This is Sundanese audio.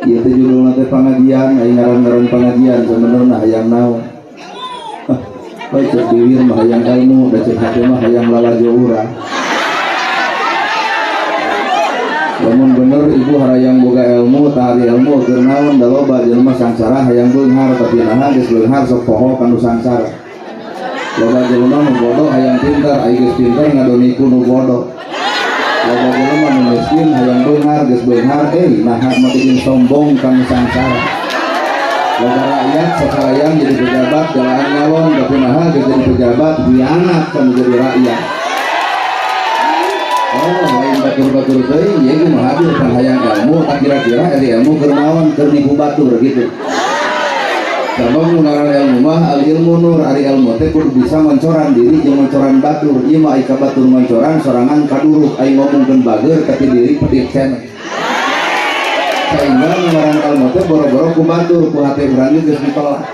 Ieu teh judulna teh pangajian, ai ngaran-ngaran pangajian sebenarnya hayang naon? Ah, bae cek bibir mah hayang ilmu, da cek hati mah hayang lalajo urang. Lamun bener ibu harayang boga ilmu, tah ari ilmu keur naon? Da loba jelema sangsara hayang beunghar, tapi naha geus beunghar sok poho kanu sangsara. Loba jelema nu bodoh hayang pintar, ai geus pintar ngadoniku nu bodoh. Loba jelema nu miskin hayang beunghar, geus beunghar naha makin sombong kanu sangsara. Loba rakyat sok hayang jadi pejabat, jalan nyalon, tapi naha geus jadi pejabat hianat kanu jadi rakyat. Oh, lain batur-batur teuing, ieu mah hadir kan hayang ilmu, tak kira-kira ari ilmu keur naon, keur nipu batur gitu. Sabab nu ngaran ilmu mah al ilmu nur, ari ilmu teh kudu bisa mancoran diri jeung mancoran batur. Ieu mah ai ka batur mancoran sorangan kaduruk, ai ngomongkeun bager tapi diri pedit cenah. Sehingga nu ngaran ilmu teh boro-boro ku batur, ku hate urang geus ditolak.